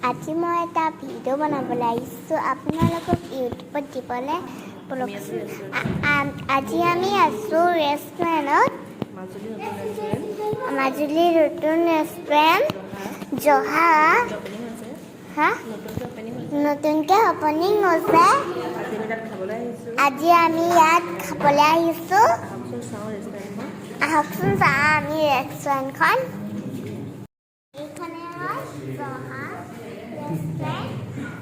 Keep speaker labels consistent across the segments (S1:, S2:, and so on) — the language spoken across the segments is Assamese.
S1: আজি মই এটা ভিডিঅ' বনাবলৈ আহিছোঁ আপোনালোকক ইউটিউবত দিবলৈ। ব'লকচোন। আজি আমি আছোঁ ৰেষ্টুৰেণ্টত।
S2: মাজুলী নতুন ৰেষ্টুৰেণ্ট।
S1: মাজুলী নতুন ৰেষ্টুৰেণ্ট জহা।
S2: অপেনিং হৈছে।
S1: হা?
S2: নতুনকৈ অপেনিং হৈছে।
S1: নতুনকৈ অপেনিং হৈছে।
S2: আজি আমি তাত খাবলৈ আহিছোঁ।
S1: আজি আমি ইয়াত খাবলৈ আহিছোঁ।
S2: আহকচোন, চাওঁ ৰেষ্টুৰেণ্টখন।
S1: আহকচোন, চাওঁ আমি ৰেষ্টুৰেণ্টখন। এইখনে হয় জহা ৰেষ্টুৰেণ্ট।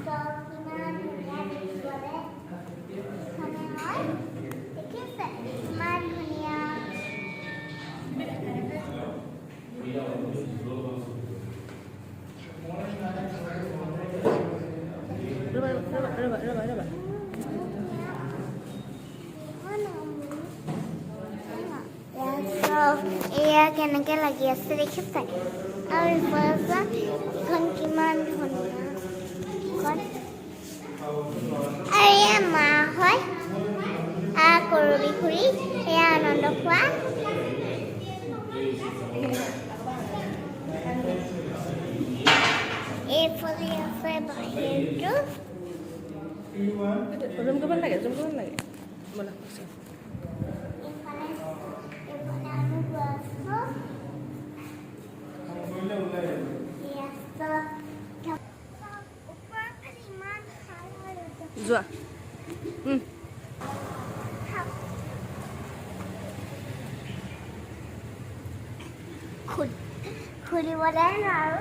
S1: চব কিমান ধুনীয়া দেখিবলৈ। এইখনে হয়, দেখিছে, ইমান ধুনীয়া।
S2: ৰ'বা, ৰ'বা, ৰ'বা, ৰ'বা, ৰ'বা।
S1: এয়া চাওক, এয়া কেনেকে লাগি আছে দেখিছে। আৰু ইফালে চোৱা, এইখন কিমান ধুনীয়া এইখন। আৰু এয়া মা হয় আৰু কৰবী খুৰী, এয়া আনন্দ খোৱা। এইফালে আছে বাহিৰটো।
S2: জুম কৰিব নালাগে, জুম কৰিব নালাগে। ব'লা কচোন।
S1: এইফালে এইফালে আমি গৈ আছোঁ। এয়া চাওক, ওপৰৰ ফালে ইমান ভাল হয়।
S2: যোৱা।
S1: খুলিবলৈ নোৱাৰোঁ।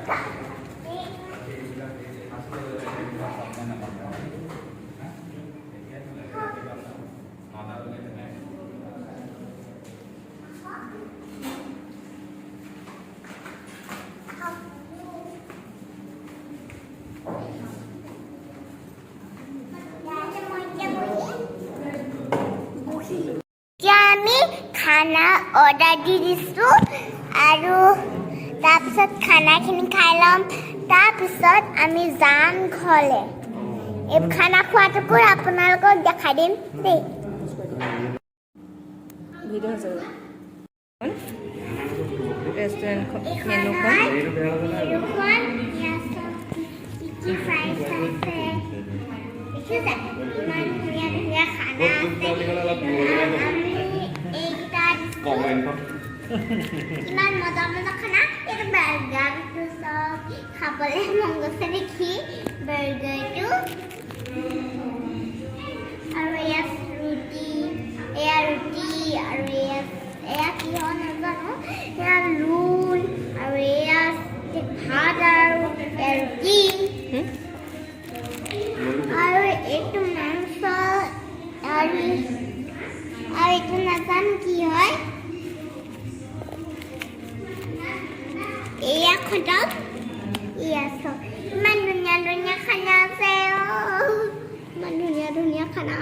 S1: এতিয়া আমি খানা অৰ্ডাৰ দি দিছোঁ আৰু তাৰপিছত খানাখিনি খাই ল'ম, তাৰপিছত আমি যাম ঘৰলৈ। এই খানা খোৱাটোকো আপোনালোকক দেখাই দিম দেই।
S2: ভিডিঅ' হৈছে। ৰেষ্টুৰেণ্টখন
S1: এইখন
S2: মেনুখন।
S1: হয় মেনুখন। ইয়াত চব কি কি ফ্ৰাইজ আছে দেখিছে। ইমান ধুনীয়া ধুনীয়া খানা আছে। আমি এইকেইটা দিছোঁ। ইমান মজা মজা খানা। এইটো বাৰ্গাৰটো চব খাবলৈ মন গৈছে দেখি বাৰ্গাৰটো। আৰু এয়া ৰুটি, এয়া ৰুটি আৰু এয়া কি হয় নাজানো। এয়া ৰোল আৰু এয়া ভাত আৰু এয়া ৰুটি আৰু এইটো মাংস আৰু আৰু এইটো নাজানো কি হয়। এয়া খতম। এয়া চব ইমান ধুনীয়া ধুনীয়া খানা আছে অ'। ইমান ধুনীয়া ধুনীয়া খানা।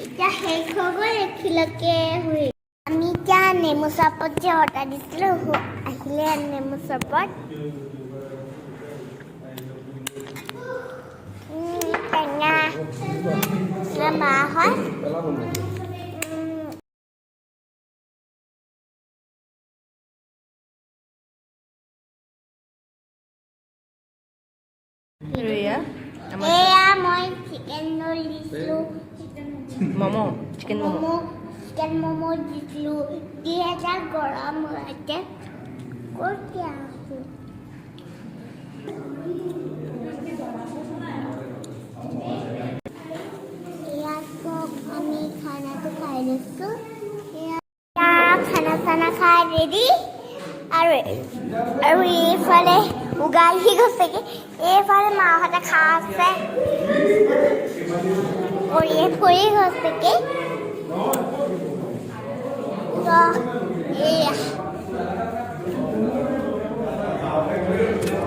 S1: এতিয়া শেষ হৈ গ'ল এইখিনিলৈকে হৈ। আমি এতিয়া নেমু চৰবত যে অৰ্ডাৰ দিছিলোঁ, আহিলে নেমু চৰবত। টেঙা। এয়া মা হয়।
S2: আৰু এয়া আমাৰ
S1: এয়া মই চিকেন ৰোল দিছিলোঁ।
S2: ম'ম', চিকেন ম'ম'।
S1: ম'ম', চিকেন ম'ম' দিছিলোঁ। 2000 গৰম হৈছে। ক'ত দিয়া আছে? এয়া চাওক, আমি খানাটো খাই লৈছোঁ। এয়া খানা চানা খাই ৰেডি। আৰু আৰু এইফালে উগালি গৈছেগে। এইফালে মাহঁতে খাই আছে, পৰিয়ে পৰি গৈছেগে। তো এয়া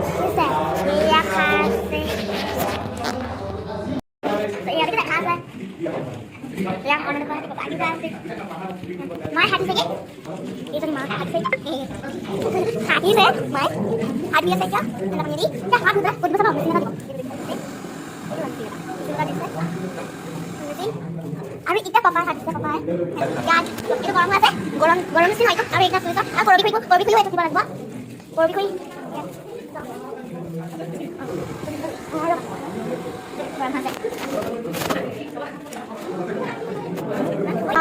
S1: দেখিছে, এয়া খাই আছে, এয়া দেখিছে, খাই আছে। এয়া অনন্ত আদি খাই আছে। মায়ে হাঁহিছেগে। এইজনী মা হাঁহিছে, হাঁহিছে মায়ে, হাঁহি আছে। এতিয়া ঠাণ্ডা পানী দি এতিয়া হাত ধুই কৰিব চাব, মেচিন এটা দিব। আৰু এতিয়া পাপাই হাত দিছে। পাপাই ইয়াত এইটো গৰম হৈ আছে, গৰম গৰম মেচিন হয় এইটো। আৰু এইটা চুইচ আৰু কৰবি খুৰিব, কৰবি খুৰিও এইটো দিব লাগিব। বৰপুখুৰী।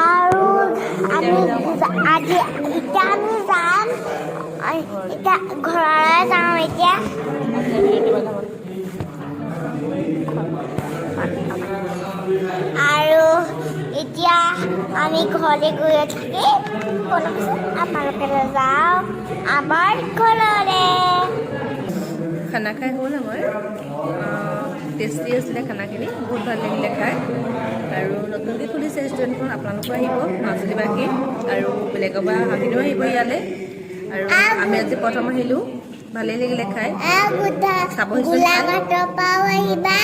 S1: আৰু আমি আজি এতিয়া আমি যাম, এতিয়া ঘৰলৈ যাওঁ এতিয়া। আৰু এতিয়া আমি ঘৰলৈ গৈ থাকিম। ব'লকচোন, আপোনালোকে যাওঁ আমাৰ ঘৰলৈ।
S2: খানা খাই হ'ল আমাৰ। টেষ্টি আছিলে খানাখিনি, বহুত ভাল লাগিলে খাই। আৰু নতুনকৈ খুলিছে ৰেষ্টুৰেণ্টখন, আপোনালোকো আহিব মাজুলীবাসী আৰু বেলেগৰ পৰা অহাখিনিও আহিব ইয়ালৈ। আৰু আমি আজি প্ৰথম আহিলোঁ, ভালেই লাগিলে খাই। চাবহিচোন।
S1: গোলাঘাটৰ পৰাও আহিবা।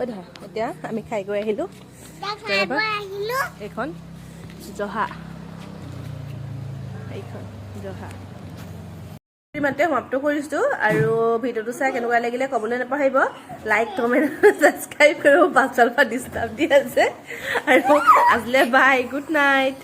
S2: ঐ ধৰা, এতিয়া আমি খাই গৈ আহিলোঁ।
S1: খাই বৈ আহিলোঁ।
S2: এইখন জহা, এইখন জহা। ইমানতে সমাপ্ত কৰিছোঁ। আৰু ভিডিঅ'টো চাই কেনেকুৱা লাগিলে ক'বলৈ নাপাহৰিব। লাইক, কমেণ্ট, ছাবস্ক্ৰাইব কৰিব। পাছৰ পৰা ডিষ্টাৰ্ব দি আছে। আৰু আজিলৈ বাই, গুড নাইট।